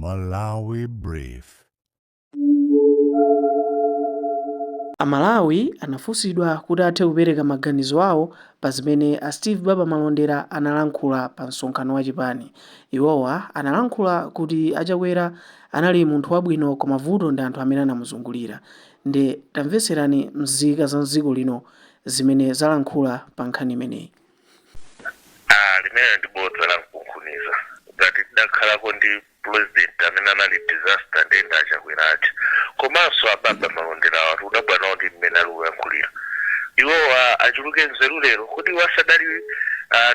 Malawi Brief. Amalawi anafunsidwa kuti athe kupereka maganizo awo pa zimene a Steve Baba Malondera analankhula pa msonkhano wa chipani. Iwowa analankhula kuti a Chakwera anali munthu wabwino koma vuto ndi anthu amene anamuzungulira. Nde tamvetserani mzika za mdziko lino zimene zalankhula pa nkhani imeneyi. Ah, limene ndi bodza la mkunkhuniza. Ngati tidakhalako ndi president amene anali disaster, ndiye ndi aChakwera ati. Komanso ababa Malonderawa tikudabwa nawo ndi mmene ali kuyankhulira. Iwowa achuluke nzeru lero? Kodi iwo asadali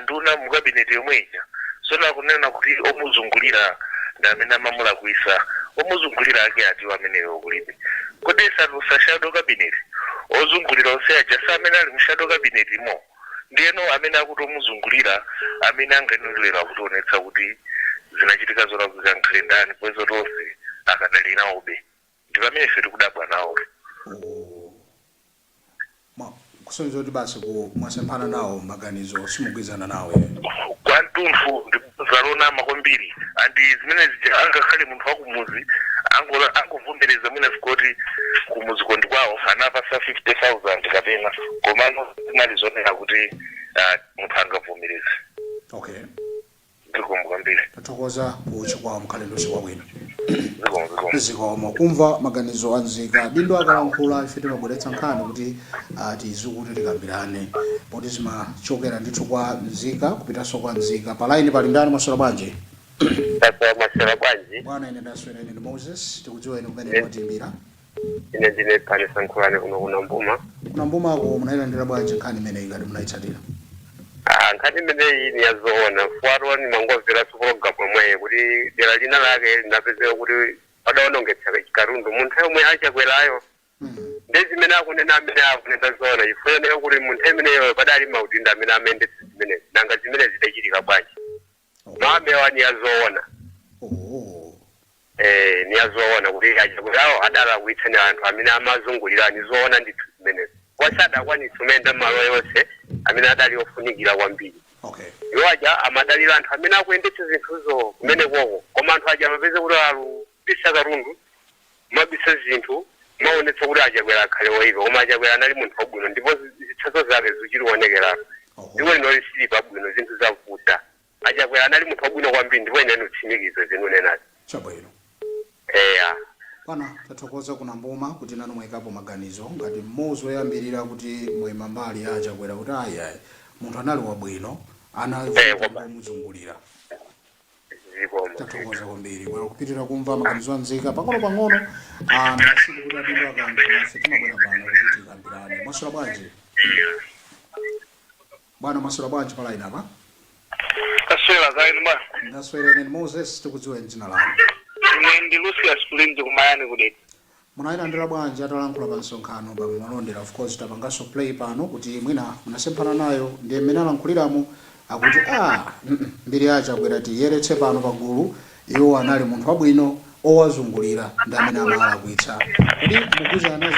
nduna mu cabinet yomwe ija? Tsono akunena kuti omuzungulira ndi amene amamulakwisa. Omuzungulira ake atiwo ameneyo kulibe. Kodi satulusa shadow cabinet? Ozungulira onse aja si amene ali mu shadow cabinet mo? Ndiyeno amene akuti omuzungulira, amene anganene lero akutionetsa kuti zinachitika zolakwika nkhale ndani, popeza tonse akadali nawobe? Ndi pamene ife tikudabwa nawo. Oh. Kusonyeza kuti basi ku mwasemphana nawo maganizo, simugwirizana nawo iye. Kwathunthu, ndi bodza lonama kwambiri. And zimene zija angakhale munthu wakumuzi angovomereza mwina kuti kumuzi kondi kwawo anapasa 50,000 kapena, komano zinali zonena kuti munthu angavomereze. Zikomo kwambiri. Tathokoza kuchikwawa, mukhale ndi usiku wabwino. Zikomo, zikomo. Zikomo. Kumva maganizo a nzika. Dindo akalankhula, ife timabweretsa nkhani kuti tizikuti tikambirane, poti zimachokera ndithu kwa nzika kupitanso kwa nzika. Pa line pali ndani? Mwaswera bwanji? Taswera, mwaswera bwanji? Bwana, ine ndaswera. Ine ndi Moses. Tikudziwa ine kumene mwatiimbira? Ine ndine Phani Sankhulani kuno kuna Mbuma. Kuna Mbumako munayilandira bwanji nkhani imeneyi, ngati munayitsatira? Ah, nkhani imeneyi ni yazoona. Fuatwa nimangomveranso pologalamu yomweyi kuti dera lina lake linapezeka kuti padaonongetsa katundu munthu yomwe aChakwerayo. Ndi zimene akunena, amene akunena zoona, chifukwa kuti munthu imeneyo padali maudindo amene amayendetsa zimenezi. Nanga zimene zidachitika bwanji? Mamewa ni yazoona. Eh, ni yazoona kuti aChakwerawo adalakwitsa ni anthu amene amazungulira. Ni zoona ndithu zimenezi, kwasadakwanitsa kumenda malo yonse amene adali ofunikira kwambiri. Iwo aja amadalira anthu amene akuyendetsa zinthuzo kumene koko, koma anthu aja amapeza kuti alubisa katundu, mabisa zinthu, maonetsa kuti aChakwera akhale oyipa, koma aChakwera anali munthu wabwino ndipo zitsanzo zake zichilionekerapo. Dziko lino lisili pabwino, zinthu zavuta. AChakwera anali munthu wabwino kwambiri ndipo ine ndikutsimikiza zinunenazi. Chabwino. Eya. Bwana, tathokoza kuna Mbuma kuti nanu mwayikapo maganizo ngati mmodzi woyambirira kuti mwayima mbali ya aChakwera kuti ayi ayi, munthu anali wabwino, anavuta omuzungulira. Zikomo. Tathokoza kwambiri. Well, kupitira kumva maganizo anzika pang'ono pang'ono masiku kuti adindo akayankhula, ife timabwera pano kuti tikambirane. Mwaswera bwanji, bwana? Mwaswera bwanji pa line apa? Taswera, kaya inu bwana? Ndaswera. Ine ndi Moses. Tikudziweni dzina lanu? Ine ndi Lucius Kulinzi kumayani kudeti. Munayilandira bwanji atalankhula pa msonkhano Baba Malondera? Of course tapanganso play pano kuti mwina munasemphana nayo. Ndiye mmene alankhuliramo akuti mbiri ya aChakwera tiyeretse pano pagulu, iwo anali munthu wabwino, owazungulira ndi amene amalakwitsa. Kodi mugwirizana nazo?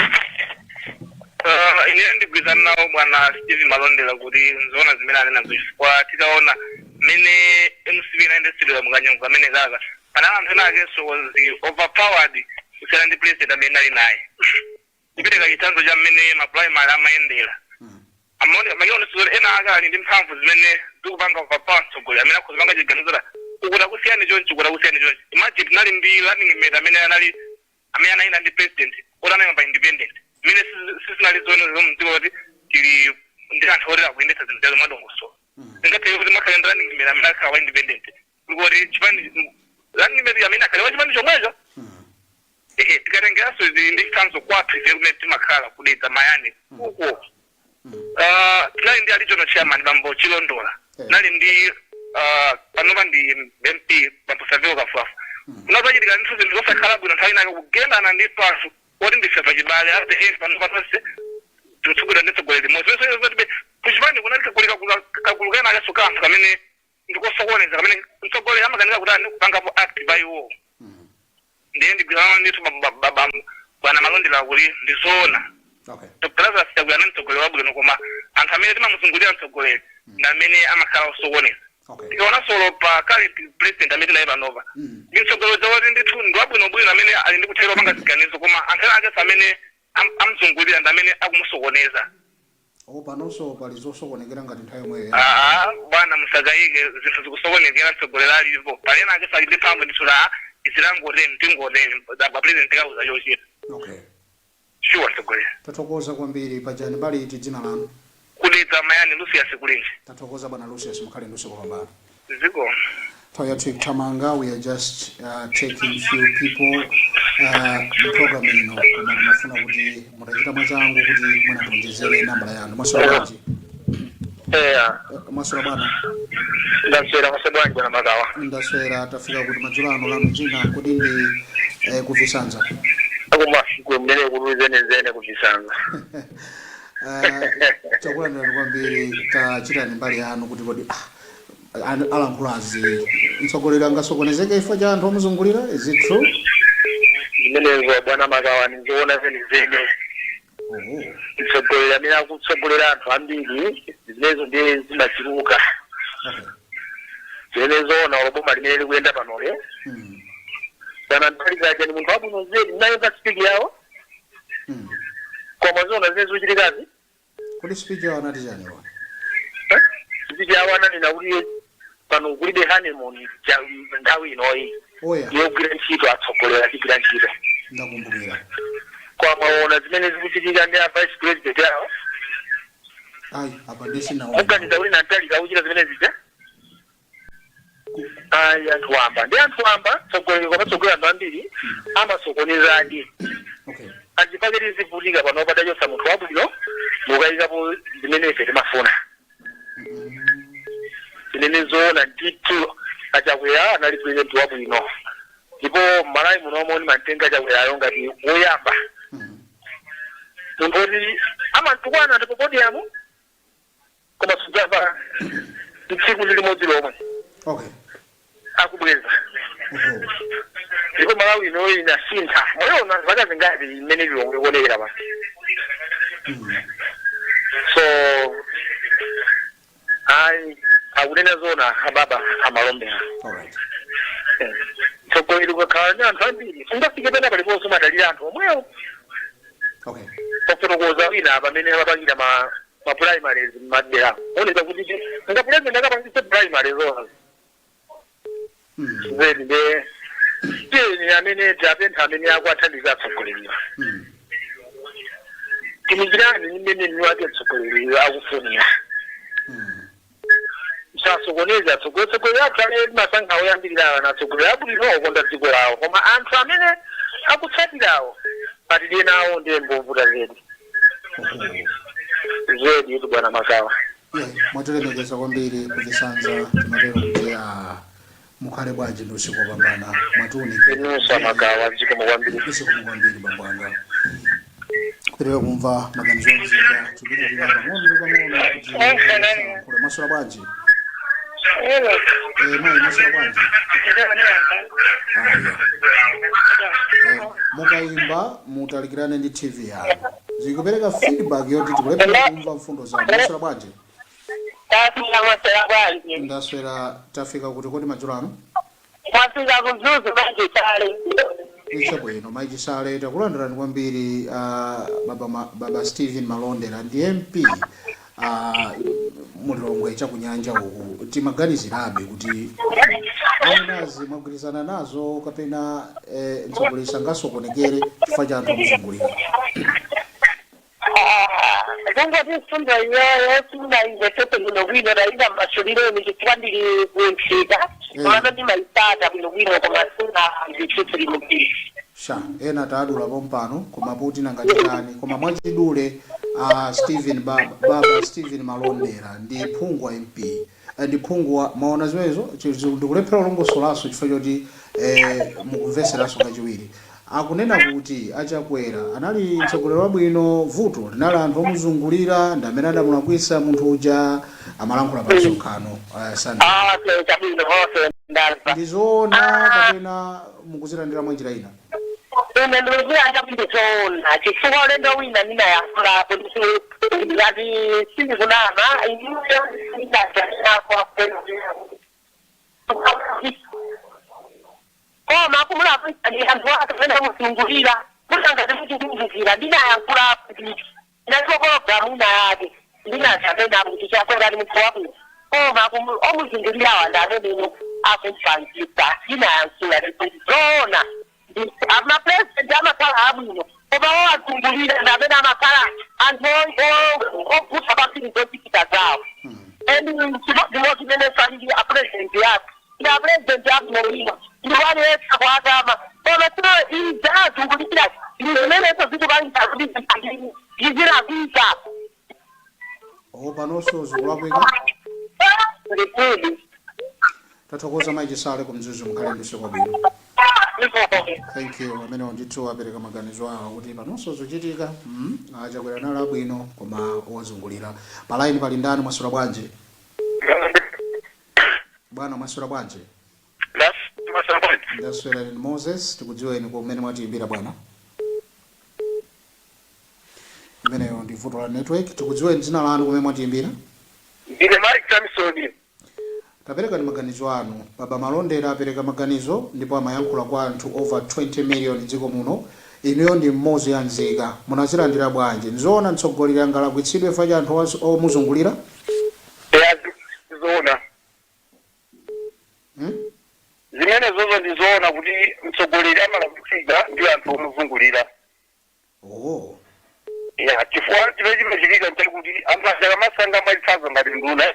Ine ndigwirizana nawo bwana Steve Malondera kuti nzoona zimene anena, chifukwa tikaona mmene MCP inayendetsedwera mukanyongo kamene kaka, panali anthu ena akenso was overpowered kusiyana ndi president amene ali naye. Kupereka chitsanzo cha mmene ma primary amayendera, amaoneka makionetso kuti ena ake ali ndi mphamvu zimene zikupanga overpower mtsogoleri amene akhoza kupanga chiganizo ukuti akusiyani chonchi, ukuti akusiyani chonchi. Imagine tinali ndi running mate amene anali amene anayenda ndi president oti anayima pa independent, imene sizinali zoona zomwe mdziko kuti tili ndi anthu oti akuyendetsa zinthu zazo mwadongosolo. Zingatheke kuti makhale ndi running mate amene akhala wa independent, kuti chipani running mate amene akhale wa chipani chomwecho? Ehe, tikatengeranso izi ndi chitsanzo kwathu ife kumene timakhala kudetsa Mayani uko, tinali ndi a regional chairman bambo Chilondola, tinali ndi panopa ndi MP bambo Saveo Kafuafu. Kunazachitika ndithu zinthu zosakhala bwino nthawi inake, kugendana ndi anthu oti ndife pachibale. At the end panopa tonse tikutsogolera ndi mtsogoleri limodzi. Zimene kuchipani kunali kagulu kagulu kena akenso ka anthu kamene ndikosokoneza, kamene mtsogoleri amakanika kutani, kupangapo act pa iwowo. Ndiye ndigwirana ndithu bwana Malondera kuti ndizoona. Dr Lazarus Chakwera anali mtsogoleri wabwino, koma anthu amene timamuzungulira mtsogoleri ndi amene amakhala osokoneza. Tikaona solo pa current president amene tinaye panova, ndi mtsogoleri woti ndithu ndi wabwinobwino amene ali ndi kuthekera kupanga ziganizo, koma anthu ena akenso amene amzungulira ndi amene akumusokoneza. O, panonso pali zosokonekera ngati nthawi yomweyo? Aa bwana, musakayike, zinthu zikusokonekera. Mtsogoleri alipo, pali ena akenso ali ndi mphamvu ndithu la izilangoteni tingoteni pa president tikauza chochita. Sure, mtsogoleri. Tathokoza kwambiri. Pajani mbali iti, dzina lanu? Kudetsa Mayani Lucius Kulinji. Tathokoza, bwana Lucius, mukhale ndi usiku wopambana. Ziko. Nthawi yathu ikuthamanga. We are just taking few people program ino, koma timafuna kuti mutachita mwachangu kuti mwina tionjezere nambala yanu. Mwaswera bwanji? Eya. Mwaswera bwana? Ndaswera. Mwaswera bwanji, bwana Makawa? Ndaswera. Tafika kuti madzulo ano, lanu dzina kuti ndi kuvisanza? Akumafiko mmene kuti zenezene kuvisanza. Takulandirani kwambiri. Tachitani mbali yanu kuti kodi alankhulazi, mtsogoleri angasokonezeke chifukwa cha anthu omuzungulira, is it true? Zimenezo, bwana Makawa, ndizoona zenizene. Oh. Mtsogoleri amene akutsogolera anthu ambiri, zimenezo ndiye zimachuluka. Zimene zoona, olo boma limene likuyenda panole, bwana Mutharika ni munthu wabwino zedi, ndinayimva speech yawo, koma zoona zimene zikuchitikazi. Kodi speech yawo anati chani wa? Speech yawo ananena kuti pano kulibe honeymoon nthawi inoyi yogwira ntchito, atsogoleri azigwira ntchito. Ndakumbukira. Kwa mwaona zimene zikuchitika ndi a vice president yawo? Ayi, apa ndisinaona. Muganiza kuti Mutharika akuchita zimene zija? Ayi, anthu wamba ndi anthu wamba. Tsogoleri komatsogolera anthu ambiri amasokonezadi. Achipake tizivutika pano, padachosa munthu wabwino mukayikapo zimene ife timafuna. Zimene zoona ndithu, Achakwera anali president wabwino, ndipo Malawi munomo ndimantenga Achakwerayo ngati woyamba munthu woti amantukwana ndipo podium, koma sudzamva tsiku ndi limodzi lomwe akubweza. Ndipo Malawi inoyo inasintha, moyona zaka zingati imene Lilongwe ikuonekera pano. So ayi, akunena zona ababa amalombera. Mtsogoleri ukakhala ndi anthu ambiri sungafike pena paliponse, umadalira anthu omwewo. Pafotokoza wina pamene amapangira ma primaries m'madera, oneka kuti nga president akapangise primary zona zedi. Nde tiyeni amene tiapempha amene akuathandiza atsogoleriwa, tumikirani imene mwini wake mtsogoleri akufunira. Musasokoneze atsogoleri. Atsogoleri athu amene timasankha oyambirira na atsogoleri abwino okonda dziko lawo, koma anthu amene akutsatirawo atidye nawo ndiye mbovuta zedi zedi itu, bwana Makawa. Yeah, mwatilemekeza kwambiri kuvisanza. Timatero kuti mukhale bwanji ndi usiku wopambana, mwatiunikira. Inunso, Amakawa, zikomo kwambiri. Zikomo kwambiri, bambo anga. Kupitirira kumva maganizo amzika, tikupitirira pang'ono ndi pang'ono kuti salankhule. Mwaswera bwanji? Mayi, mwaswera bwanji? Aya, mukayimba mutalikirane ndi TV yanu, zikupereka feedback yoti tikulephera kumva mfundo zanu. Mwaswera bwanji? Tafika. Mwaswera bwanji? Ndaswera. Tafika kuti kodi madzulo ano? Mwafika kuzuzu bwanji, Chale. Chabwino, mayi Chisale, takulandirani kwambiri. Baba Stephen Malondera ndi MP mulilongwe chakunyanja uku. Timaganizirabe kuti aonazi mwagwirizana nazo kapena mtsogoleri sangasokonekere chifukwa cha anthu akuzungulira? Kungoti mfundo iyoyo sindinayimvetsetse bwinobwino, tayika m'masulireni chifukwa ndili kuntsika. Komano ndimayitsata bwinobwino, koma sindinamvetsetse bwinobwino. Sha, ena taadula pompano, koma poti nangatitani. Koma mwachidule, Stephen baba Stephen Malondera ndi phungu wa MP, ndi phungu wa maona zimenezo. Ndikulephera kulongosolaso chifukwa choti mukumveseranso kachiwiri. Akunena kuti Achakwera anali mtsogoleri wabwino, vuto linali anthu omuzungulira ndi amene adamulakwisa munthu uja amalankhula pa msonkhano Sunday. Ah, chabwino, onse ndamva. Ndizoona kapena mukuzilandira mwa njira ina? Ine ndikuzilandira kuti ndizoona, chifukwa ulendo wina ndinayankhulapo ngati sindikunama, inuyo ndinadzanako. Koma akumulakwisa ndi anthu ake amene amuzungulira. Kuti muchikumbukira, ndinayankhula kuti ndalipo pologalamu ina yake, ndinati amene akuti Chakwera ndi munthu wabwino, koma omuzungulirawa ndi amene akumpangisa. Ndinayankhula ndikuti zoona, amapresident amakhala abwino, koma owazungulira ndi amene amakhala anthu ovuta kwambiri zochitika zawo. And chimodzimodzi chimene salili apresident yathu, ndi apresident abwino bwino, ndikuwaniyesa kuatama, koma sino idzazungulira ndi zimenezo zikupangisa kuti zizirakwisa. O, panonso zikulakwika. Ndikuti Tathokoza, Mayi Chisale ku Mzuzu, mukhale ndi usiku wabwino. Thank you. Amene ndithu apereka maganizo awo kuti panonso zochitika, aChakwera nalo abwino, koma owazungulira. Pa line pali ndani? Mwaswera bwanji, bwana? Mwaswera bwanji? Ndaswera ine Moses. Tikudziweni kumene mwatiyimbira, bwana. Imeneyo ndi vuto la network. Tikudziweni dzina lanu, kumene mwatiyimbira. Ndine Mike Samson. Tapereka ndi maganizo anu. Baba Malondera apereka maganizo ndipo amayankhula kwa anthu over 20 million dziko muno. Inuyo ndi mmodzi ya nzika, munazilandira bwanji? Nzoona mtsogoleri angalakwitsidwe chifukwa cha anthu omuzungulira? Ya, zoona. Hmm? Zimene zozo ndi zoona kuti mtsogoleri amalakwitsidwa ndi anthu omuzungulira. Oh. Ya, chifukwa chimene chimachitika nchakuti anthu aja akamasanga, mwachitsanzo ngati nduna,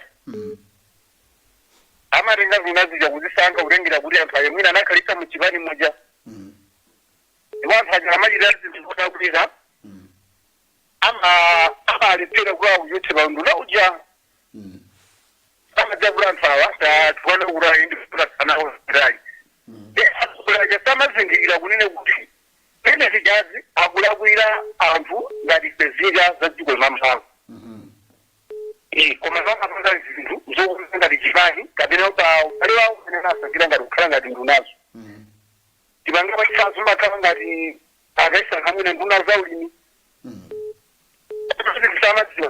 amatenga nduna zija kuzisankha kutengera kuti anthu ayo mwina anakhalitsa muchipani muja, ndipo anthu aja amachita zinthu zodabwitsa, amalephera kuti akuchotse pa nduna uja. Amadziwa kuti anthu awa tatukwana kuti ayi ndikutasanawo. Akulaja samazindikira kunene kuti pene zijazi akulakwira anthu ngati nzika za dziko limamphanga. Koma zamapanga zinthu zokuti ngati chipani kapena pa ubale wawo umene anasankhira ngati kukhala ngati ndunazo. Tipanga pachitsanzo, makhala ngati akaisankha mwina nduna za ulimi, samadziwa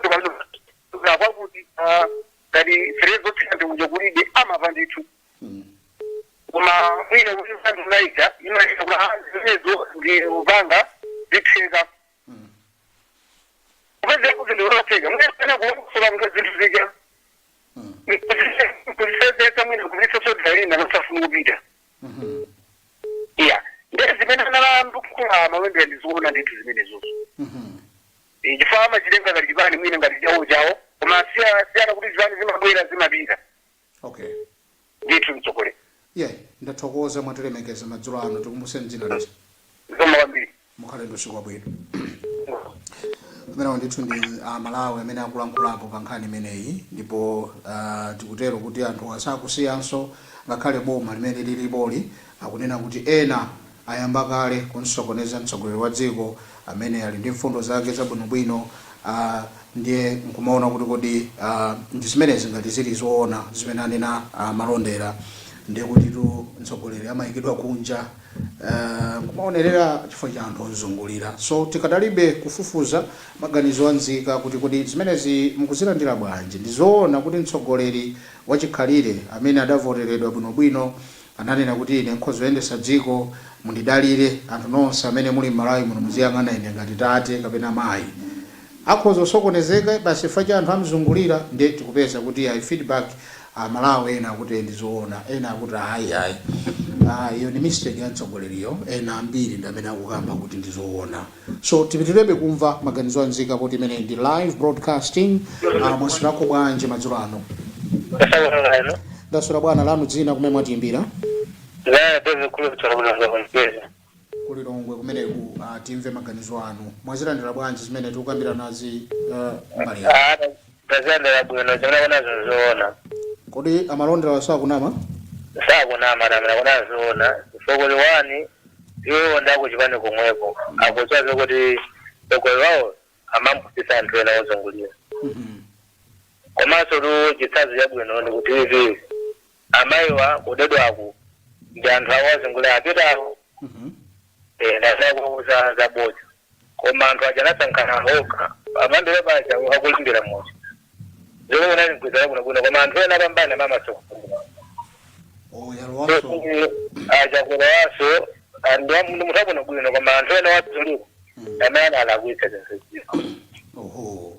kwakuti ngati ferezo ndikuja kulibe, amava ndithu. Koma mwina kuti nduna ija imaita kuti zimenezo ndi upanga zitheka, kupezeka zinthu zotheka, mwina pena kusola zinthu zija, kuzisezeka, mwina kupitsa lina losafuna kupita. Iya, ndiye zimene analankhula Malondera ndizoona ndithu zimenezozo. Chifukwa amachitenga ngati chipani, mwina ngati chawo chawo, koma siyana kuti zipani zimabwera, zimapita. Ndithu, mtsogolera. Yeah, ndathokoza, mwatilemekeza madzulo ano. Tikumbuseni dzina lija. Zikomo kwambiri. Mukhale ndi usiku wabwino. Amenewo ndithu ndi Amalawi amene akulankhulapo pa nkhani imeneyi. Ndipo tikutero kuti anthu asakusiyanso, ngakhale boma limene lilipoli akunena kuti ena ayamba kale kunsokoneza mtsogoleri wa dziko amene ali ndi mfundo zake zabwinobwino. Ndiye nkumaona kuti kodi ndi zimenezi ngati zili zoona zimene anena Malondera, ndiye kutitu mtsogoleri amayikidwa kunja nkumaonerera chifukwa cha anthu ozungulira. So tikadalibe kufufuza maganizo a nzika kuti kodi zimenezi mukuzilandira bwanji? Ndizoona kuti mtsogoleri wachikhalire amene adavoteredwa bwinobwino ananena kuti ine nkhoza kuyendetsa dziko, mundidalire anthu nonse amene muli m'Malawi muno, muziyang'ana ine ngati tate kapena mayi, akhoza kusokonezeka basi chifukwa cha anthu amzungulira? Ndiye tikupeza kuti ayi, feedback, Amalawi ena akuti ndizoona, ena akuti ayi ayi, iyo ni mistake ya mtsogoleriyo. Ena ambiri ndi amene akukamba kuti ndizoona. So tipitirebe kumva maganizo a nzika poti imene ndi live broadcasting. Mwaswerako bwanji madzulo ano? Ndaswera, bwana. Lanu dzina, kumene mwatiyimbira? Kulilongwe kumeneku. Timve maganizo anu. Mwazilandira bwanji zimene tikukambira nazi mbali yanu? Tazilandira bwino, zimene akunazo zoona. Kodi aMalondera sakunama? Sakunama, amene akunazoona, chifukwa kuti wani iwo ndakuchipani komweko akudziwa kuti mtsogoleri wawo amambusisa anthu ena ozungulira. Komanso tu chitsanzo chabwino ndi kuti ivi amayiwa kudedwaku ndi anthu awo azungulira apitawo. Ndakuuza zabodza, koma anthu aja anasankhana okha amandire paja akulimbira muja, zomwe unali mgwirizano bwinobwino, koma anthu ena apambana amamasukulu. Oh, yalowanso. Achakwerawaso ndi munthu abwino bwino, koma anthu ena wazungulira amene alakwitsa zinthu. Oho.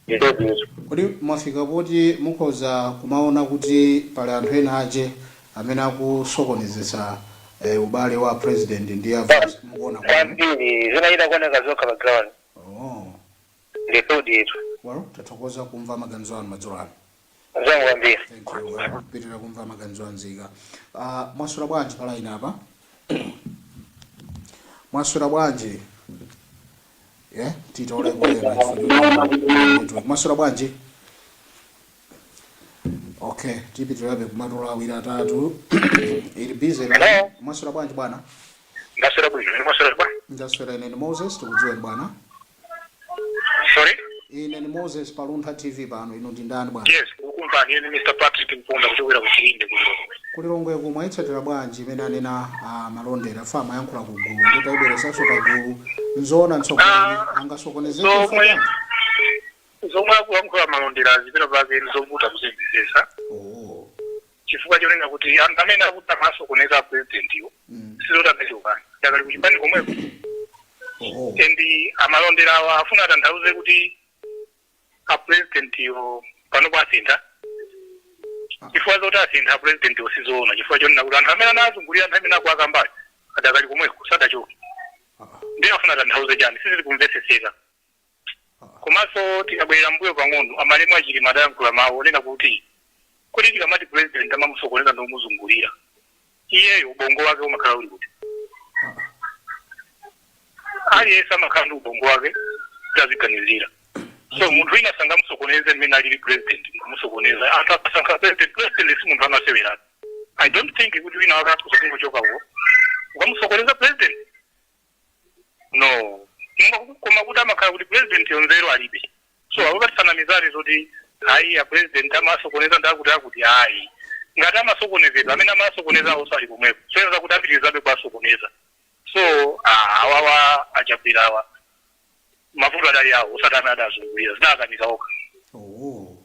Ndizo. Kodi mwafika poti mukhoza kumaona kuti pali anthu ena ache amene akusokonezesa ubale wa president ndi a vice, mukuona kwanu? Kwambiri, zinachita kuoneka zokha pa ground. Oh. Ndithuditu. Well, tathokoza kumva maganizo anu madzulo ano. Zangu kwambiri. Thank you. Well, kupitirira kumva maganizo anzika. Mwaswera bwanji pa line apa? Mwaswera bwanji? Yeah, titole kuwena. Mwaswera bwanji? Okay, tipitirabe kumatola awiri atatu, ili busy. Hello? Mwaswera bwanji, bwana? Ndaswera bwino, mwaswera bwa? Ndaswera. Ine ni Moses, tikudziweni, bwana. Sorry? Ine ni Moses, paLuntha TV pano. Inu ndi ndani, bwana? Yes, ukumvani, ine Mr Patrick Mponda kuchokera ku Chilinde kuno. KuLilongwe kumwe, ayitsatira bwanji imene anena Malondera? Fa amayankhula ku gulu, ndi tayibweresanso pa gulu. Nzoona mtsogoleri angasokonezeke? Zomwe zomwe akuyankhula Malondera zipita pake zovuta kuzimvetsetsa, Oh. chifukwa chonena kuti anthu amene akuti amasokoneza president sizoti adachoka, dakali kuchipani komweko. Oh. And aMalondera awa afuna atanthauze kuti a president yo panopo asintha? Chifukwa zoti asintha a president yo sizoona, chifukwa chonena kuti anthu amene anazungulira, anthu amene akuakambayo, adakali komweko, sadachoke. Ndiye afuna atanthauze chani? Sizili kumvetsetseka. Komanso tikabwerera mbuyo pang'ono, amalemu aChilima adayankhula mawu onena kuti tikamati president amamusokoneza ndomuzungulira, iyeyo ubongo wake umakhala uli kuti? Aliyense amakhala ndi ubongo wake kuti aziganizira. So munthu wina sangamusokoneze mmene alili president, kumusokoneza. Anthu akasankha president, president si munthu amasewerana. I don't think kuti wina wake akhoza kungochokako ukamusokoneza president, no. Koma kuti amakhala kuti president yonzero alibe. So apo patisanamizane zoti hayi, a president amasokoneza, ndakuti akuti hayi, ngati amasokonezedwa, amene amasokoneza awonso ali komweko, soyenza kuti apitirizabe kuwasokoneza. So awawa aChakwerawa, mavuto adali awo, osati amene adazungulira, zidakaniza okha. Oh.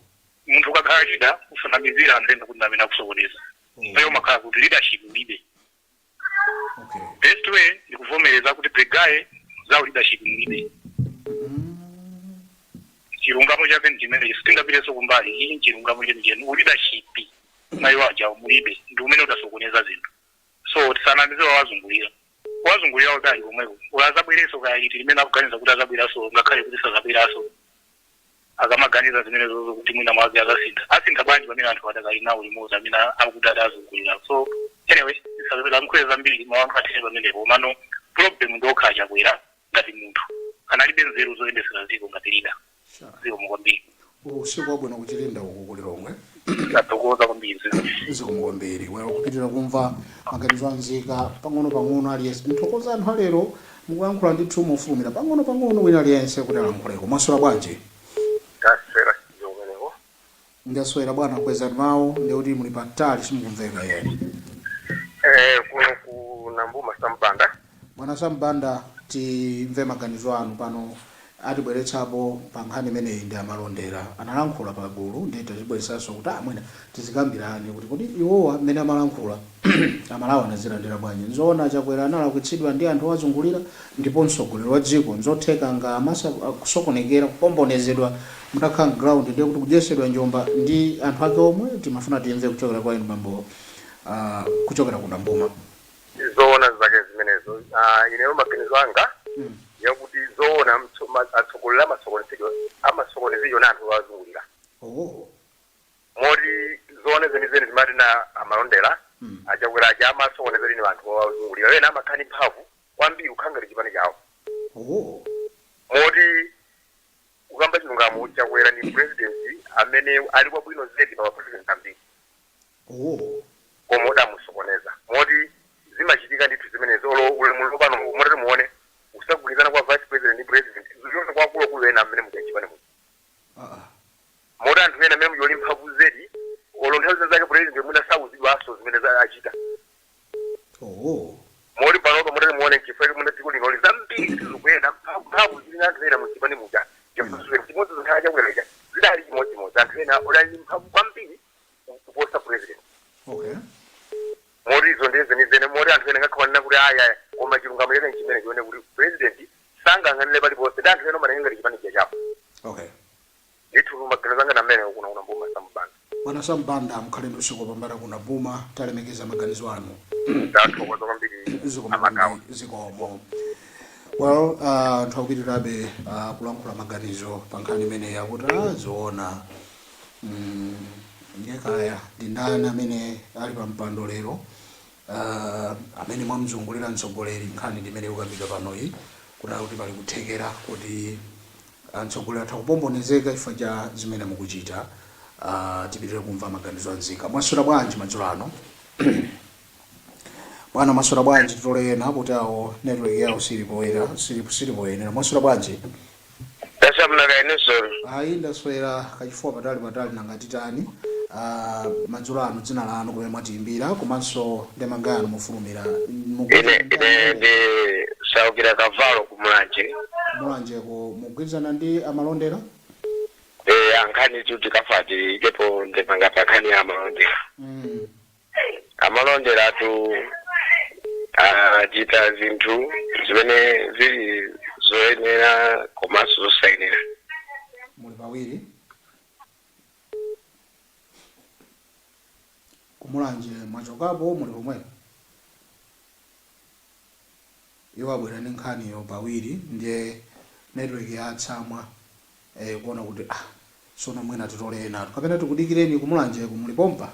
Munthu ukakhala leader, usanamizira anthu ena kuti amene akusokoneza. Nayo umakhala kuti leadership ulibe. Best way ndikuvomereza kuti the guy za leadership mulibe. Chilungamo chake ndi chimene sitingapirenso kumbali iyi, nchilungamo chenicheni. Leadership nayo aja mulibe, ndi umene udasokoneza zinthu. So tisanamize wawazungulira, wazungulira udali komweko, ulazabwereso kaya liti limene akuganiza kuti azabweraso, ngakhale kuti sazabweraso. Akamaganiza zimene zozo kuti mwina mwake azasintha, asintha bwanji pamene anthu adakali nawo limodzi amene akuti adazungulira? So anyway, tisalankhule zambiri, mawu athere pamenepo. Komano problem ndi okha aChakwera ngati munthu analibe nzeru zoyendesera dziko ngati leader. Zikomo kwambiri. Usiku wabwino kuChilinda uku kuLilongwe. Tathokoza kwambiri. Zikomo kwambiri. Well, kupitira kumva maganizo anzika pang'ono pang'ono aliyense. Nthokoza anthu alero, mukuyankhula ndithu mofulumira, pang'ono pang'ono, wina aliyense kuti alankhuleko. Mwaswera bwanji? Taswera kumeneko. Ndaswera, bwana. Kwezani mawu, ndikuti muli patali, simukumveka yeni. Kuno ku Nambuma, Sambanda. Bwana Sambanda, timve maganizo anu pano. Atibweretsapo pa nkhani imeneyi ndi aMalondera, analankhula pa gulu, ndi tazibweretsanso kuti amwene tizikambirane kuti kodi iwowa mmene amalankhula, Amalawi anazilandira bwanji? Nzoona Chakwera analakwitsidwa ndi anthu owazungulira? Ndipo mtsogoleri wa dziko nzotheka nga amasa kusokonekera, kupombonezedwa, mutakhala ground, ndiye kuti kudyetsedwa njomba ndi anthu ake omwe? Timafuna timve kuchokera kwa inu, bambo, kuchokera ku Nambuma. Zoona zake zimenezo. Ineyo maganizo anga yakuti zoona atsogoleri amasokonezedwa na anthu owazungulira. Oh. Moti zoona zenizeni zimati na aMalondera, aChakwera aja amasokonezedwa ni anthu owazungulira. Ena amakhala ndi mphamvu kwambiri kukhala ngati chipani chawo. Oh. Moti kukamba chilungamo, Chakwera ndi president amene ali kwabwino zedi pa president ambiri, Oh. koma udamusokoneza. Moti zimachitika ndithu zimenezo. Olo ulemulo pano, motati muone kusagwirizana kwa vice president ndi president, zilionse kwa akuluakulu ena amene muja chipani muja. Ah. Moti anthu ena amene mujoli mphamvu zedi, olo nthawi zina zake president mwina sauzidwanso zimene achita. Oh. Moti panopa, motati muone, chifukwa muna dziko linoli zambiri zikuyenda, mphamvu zili na anthu ena muchipani muja. Chifukwa chimodzi zinthawi Chakweracha zidali chimodzimodzi, anthu ena odali mphamvu kwambiri kuposa president. Okay. Moti anthu ena ngakhawanena kuti aya, koma chilungamo chake nchimene chione kuti president sangang'anire paliponse, ndi anthu ena omatenga ngati chipani chapo. Ndithu, maganizo anga namene kuna Buma Sambanda. Bwana Sambanda, mukhale ndi usiku wopambana kuna Buma. Talemekeza maganizo anu. Ndathokoza kwambiri. Zikomo. Amagawa. Kwambiri, zikomo. Well, anthu akupitirirabe kulankhula maganizo pa nkhani imeneyi, akuti aziona ndiye kaya ndi ndani amene ali pa mpando lero, amene mwamzungulira mtsogoleri. Nkhani ndi imene ikukambidwa panoyi, kuti pali kuthekera kuti mtsogoleri atha kupombonezeka chifukwa cha zimene mukuchita. Tipitirire kumva maganizo anzika. Mwaswera bwanji madzulo ano, bwana? Mwaswera bwanji? Titole ena kuti awo network yawo silipoyera, silipoyenera. Mwaswera bwanji? Tasamnaka ineso. Ayi, ndaswera kachifuwa patali patali, nanga titani? Madzulo ano, dzina lanu, kumene mwatiyimbira, komanso ndemanga yanu mufulumira. Ine ndi Saukira Kavalo kuMulanje. Mulanjeko mugwirizana ndi amalondera? Eh, ankhani tuti kafati ikepo ndemanga pa nkhani ya amalondera. Amalondera tu achita zinthu zimene zili zoyenera komanso zosayenera. Muli pawiri kuMulanje, mwachokapo, muli pomwepo? Iwo abwera ndi nkhaniyo pawiri, ndiye network yatsamwa, kuona kuti sono mwina titole enatu kapena tikudikireni kuMulanjeko muli pompa.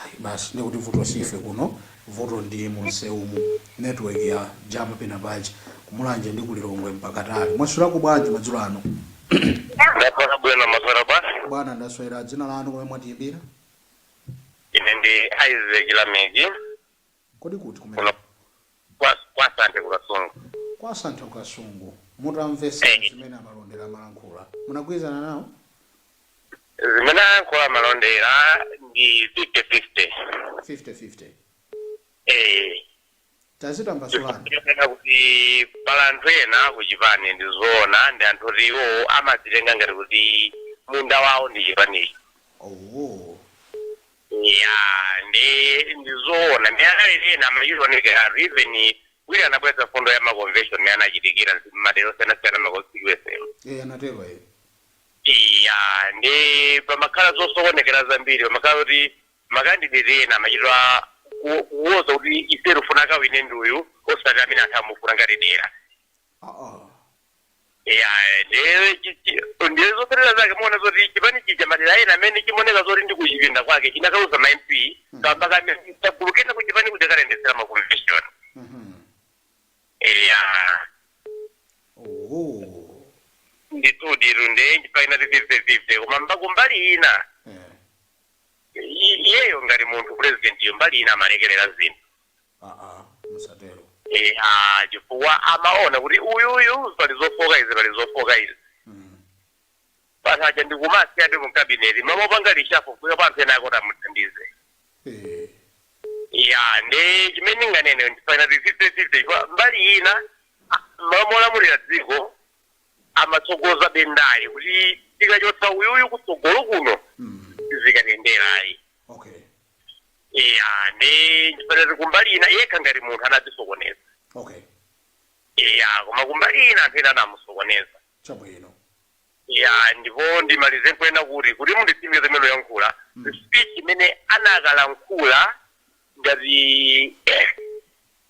Ayi, basi, ndikuti vuto sife kuno, vuto ndi munsewumu, network ya jama pena pachi kuMulanje ndi kuLilongwe mpakatali. Mwaswerako bwanji madzulo ano? Ndaswera bwino, maswera basi? Bwana, ndaswera. Dzina lanu, kumene mwatiyimbira? Ine ndi Isaac Lameki. Kodi kuti kumene? Kuno kwaSanthe kuKasungu. KwaSanthe kuKasungu. Mutamvesa zimene amalondera amalankhula, munagwirizana nawo? Zimene ayankhula amalondera ndi 50-50. 50-50? Eh. Tazitambasulani. Tinena kuti pala anthu ena kuchipani, ndi zoona, ndi anthu kuti iwo amadzitenga ngati kuti munda wawo ndi chipanicho. Ya, ndi zoona, ndi akale ena amachionekera. Even wina anabweza fundo ya ma convention imene anachitikira madera osiyanasiyana, ma constituency. Eh, anatero, eh. Ya, ndi pamakhala zosokonekera zambiri, pamakhala kuti ma candidate ena amachitwa kuwoza kuti ife tifuna akawine ndi uyu, osati amene anthu amufuna ngati dera. Ya, ndiye zotsatira zake muona zoti chipani chija madera ena amene chimoneka zoti ndi kuchipinda kwake chinakaluza ma MP kamba kamene kagulu kena kuchipani kuja kalendetsera ma convention. Ya. Ndithuditu, ndiye chipainati 50-50, koma mbakumbali ina iyeyo ngati munthu, president iyo, mbali ina amalekerera zinthu. Ah ah, musatero. Chifukwa amaona kuti uyuyu pali zofoka izi, pali zofoka izi. Panthu aja ndikumasiya ndi mu cabinet mamopanga reshuffle kuya pa anthu ena akoti amuthandize. Ya, ndi chimene ndinganene ndifanira 50-50, chifukwa mbali ina mamolamulira dziko amatsogoza bendayi kuti tikachotsa uyuyu kutsogolo kuno zikatenderayi. Ya, ndi chifanira kumbali ina yekha ngati munthu anadzisokoneza. Ya, koma kumbali ina anthu ena anamusokoneza. Ya, ndipo ndimalize nkunena kuti munditsimikize imene uyankhula, speech imene anakalankhula ngati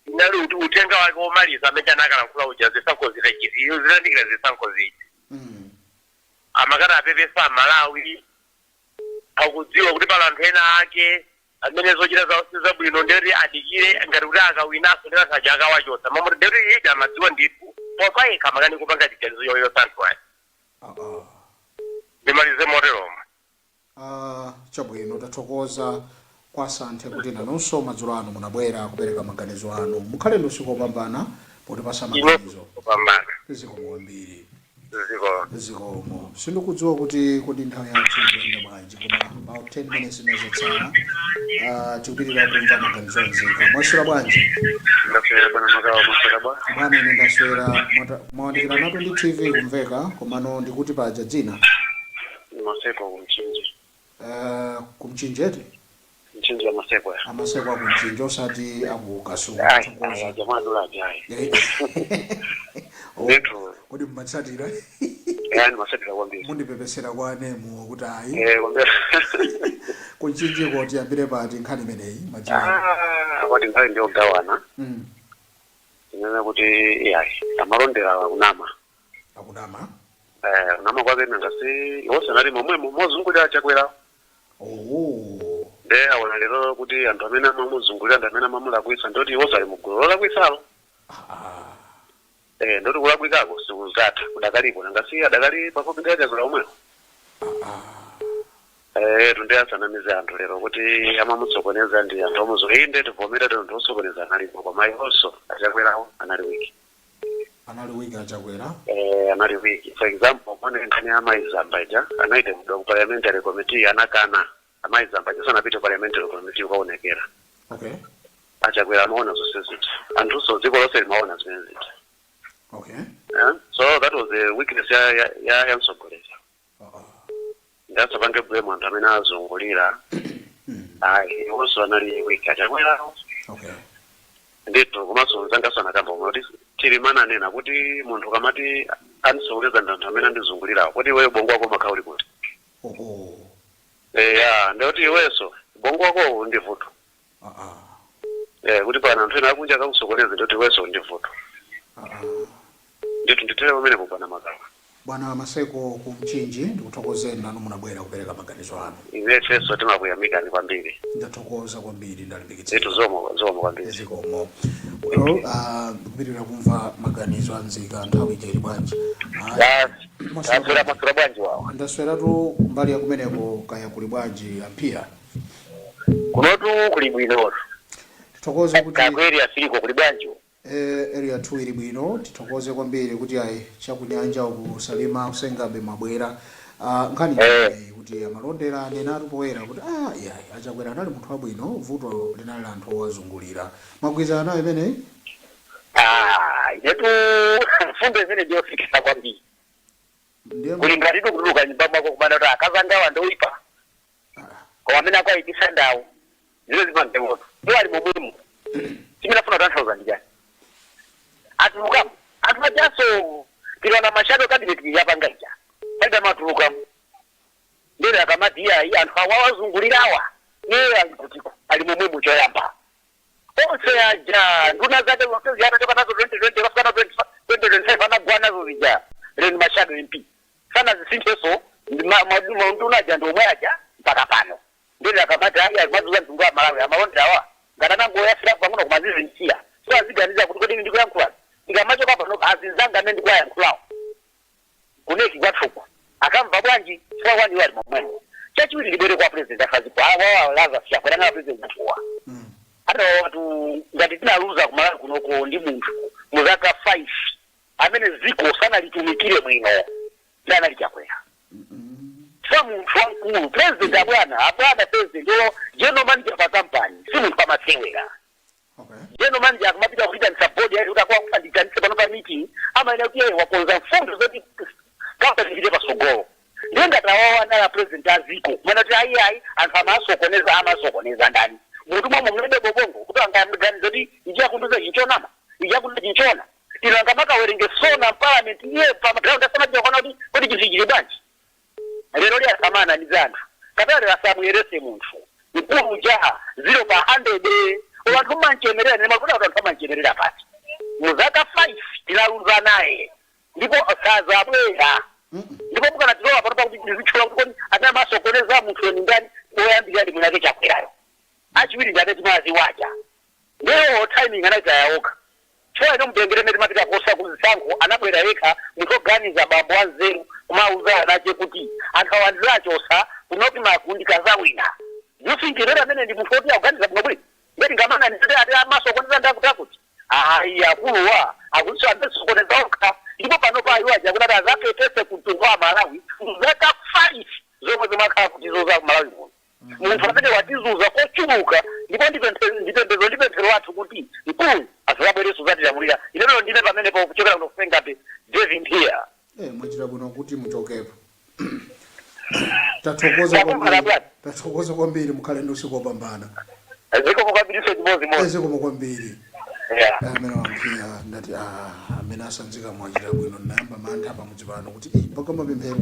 inali kuti uthenga wake womaliza amene anakalankhula uja, zisankho zitachiti zitandikira zisankho zija, amakati apepesa Amalawi, akudziwa kuti pala anthu ena ake amene zochita zawo sizabwino, ndeti adikire ngati kuti akawinaso ndi anthu aja akawachotsa mamuti, ndeti ija amadziwa ndithu popayekha amakani kupanga chiganizo yoyosa anthu aya. Ndimalize moteromo. Chabwino, tathokoza kwaSanthe kuti nanunso madzulo ano munabwera kupereka maganizo anu. Mukhale ndi usiku wopambana potipasa maganizo. Kupambana. Zikomo kwambiri. Ziko. Zikomo. Sindikudziwa kuti kodi nthawi yathu ikuyenda bwanji, koma about 10 minutes inazotsala. Tikupitirira kumva maganizo anzika. Mwaswera bwanji? Ndaswera bwana Makawa, mwaswera bwa? Bwana, ine ndaswera. Mwawandikira nato ndi TV kumveka, komano ndikuti paja dzina? Maseko kumchinji. Kumchinjeti? Mchinji wa Maseko ya. Amaseko aku Mchinji, osati aku Kasungu. Ayi, Tathokoza. ayi, jamaa dola ayi. Oh, Ndithu. kodi mmatsatira? Yani masatira kwambiri. Mundipepesera kwa anemu kuti ayi. Kwambiri. Kunchinjiko tiyambire pati nkhani imeneyi madziwa? Ah, kwati nkhani ndiyo gawana. Tinene kuti iyayi, amalondera akunama. Akunama. Kunama kwake nangasi iwonse anali momwemo mozungulira Chakwera. Oh. Nde aona lero kuti anthu amene amamuzungulira ndi amene amamulakwitsa, ndoti iwonse ali mugulu lolakwitsalo. Ah. Ndoti kulakwikako sikuzatha, kudakalipo, nangasi adakali pafupi ndi aChakwera omwewo. Tunde asanamize anthu lero kuti amamutsokoneza ndi anthu omuzo. Inde, tivomera kuti anthu osokoneza analipo, koma iwonso aChakwerawo anali weak. Anali weak aChakwera. Anali weak. For example, pane nkhani ya amaizamba ija, anaitemedwa ku parliamentary committee, anakana. Amaizamba ija sanapite parliamentary committee kukaonekera. Achakwera amaona zonse zija, anthunso dziko lonse limaona zimene zija. So that was the weakness ya mtsogoleri. Ndasapange blame anthu amene azungulira. Ayi, iwonso anali weak aChakwerawo. Ndithu, komanso mzangaso anakamba omwe kuti Chilimana anena kuti munthu kamati andisokoneza ndi anthu amene andizungulirawo, kuti iweyo bongo wako umakhala uli kuti? Oho. Ya, ndikuti iwenso bongo wako ndi vuto. Ah ah. Kuti pana anthu ena akunja akakusokoneza, ndikuti iwenso ndi vuto. Ah ah. Ndithu, ndithere pamenepo, bwana Magawa. Bwana Maseko ku Mchinji, ndikuthokozeni nanu munabwera kupereka maganizo anu. Ifenso timakuyamikani kwambiri. Ndathokoza kwambiri, ndalimbikitsika. Ndithu, zikomo, zikomo kwambiri. Zikomo. Well, kupitirira kumva maganizo anzika. Nthawi ija ili bwanji? Taswera, maswera bwanji wawa? Ndasweratu. Mbali ya kumeneko kaya kuli bwanji, ampiya? Kunotu kuli bwinotu. Tithokoze kuti Kakweri asiliko kuli bwanji? Area 2 ili bwino. Tithokoze kwambiri kuti ayi, chakunyanja uku Salima kusengabe mabwera. Nkhani imeneyi kuti amalondera anenatu poyera kuti yayi, aChakwera anali munthu wabwino, vuto linali anthu owazungulira. Mwagwirizana nayo imeneyi? Ah, inetu mfundo imene ndiyofikisa kwambiri. Ndiye Kuli ngatitu kutuluka nyumba mwako kumana kuti akazangawa ndoipa, koma amene akuayipisa ndawo zile zimandewoto iwo ali momwemo. Chimene afuna kutanthauza ndi chani? Atulukamo anthu ajaso, tikaona ma shadow cabinet yapanga ija, palibe amatulukamo. Ndere akamati iya iya, anthu awa wazungulirawa, iye ali kutiko? Ali momwemo. Choyamba onse aja nduna zake zonse ziyanachoka nazo 2020 kafika na 2025, anagwa nazo zija. Lero ma shadow MP sana zisintheso, nduna aja ndi omwe aja mpaka pano. Ndere akamati ayi, akumazuza mtundu wa Malawi, amalonderawa ngati anangoyasira pang'ono koma azizinthira. So aziganiza kuti kodi ndikuyankhula, ndikamachoka pano azinzanga amene ndikuwayankhulawo kuneki kwathuku akamva bwanji? Chifukwa kwani iwo ali momwemo. Chachiwiri, ndibwere kwa president afaziko awawa Lazarus Chakwera na president athuwa. Ata watu ngati tinaluza kumalawi kunoko ndi munthu muzaka 5 amene ziko sanalitumikire bwino, ndi anali Chakwera. Sa munthu wamkulu, president, abwana, abwana president olo general manager pa company si munthu amasewera. General manager akamapita kuitanisa board yake kuti akuakufandikanise pano pa meeting, amaena kuti iye wakonza mfundo zoti company ipite pasogolo. Ndiye ngati awawo anali a president aziko, kumene kuti ayi ayi, anthu amasokoneza, amasokoneza ndani? Mutu mwamo mulibe bobongo kuti angaganiza kuti ichi akunduza chinchonama, ichi akunduza chinchona? Ino angamakawerenge sona parliament, iye pa ground asamajira kuona kuti kodi chinthu chili bwanji? Lero li asamana ndi anthu kapena lero asamuyerese munthu mkulu uja 0 pa 100. Anthu manchemerera nemakuti kuti anthu amanchemerera pati? Muzaka 5 tinaluza naye ndipo sazabwera. Ndipo mukanatilowa pano pakuti ndizitchula kuti kodi amene amasokoneza munthu ni ndani, oyambirira ndi mwinake Chakwerayo, achiwiri ndi amene timaziwaja. Ndiyo timing anayitayaoka. Chifukwa ino mutengere mene timapita kosa kuzisankho, anabwera yekha munthu oganiza, bambo wanzeru, kumauza anache kuti anthu awa ndizachosa kunoti makundi kazawina. You think lero amene ndi munthu oti akuganiza bwino bwino ngati ngamana nditi ati amasokoneza ndakuti ayi, akuluwa akuti amasokoneza okha. Ndipo pano pa iwo aja kuti azapepese ku mtundu wa Malawi zaka 5 zomwe zimakhala kuti zoza Malawi muno, munthu amene watizuza kochuluka. Ndipo ndipembezo ndi pemphero wathu kuti mkulu asazabwereso zatilamulira. Inenero ndine pamenepo kuchokera kuno kusengabe, David here. Mwachita bwino kuti muchokepo. Tathokoza Ndakumva kwambiri. bwana. Tathokoza kwambiri, mukhale ndi usiku wopambana. Zikomo kwambiriso, chimodzimodzi. Zikomo kwambiri. Yeah. Amene wankhiya ndati, ah, amene asanzika mwachita bwino. Ndinayamba mantha pamudzi pano kuti, "Eh, mpaka mapemphero."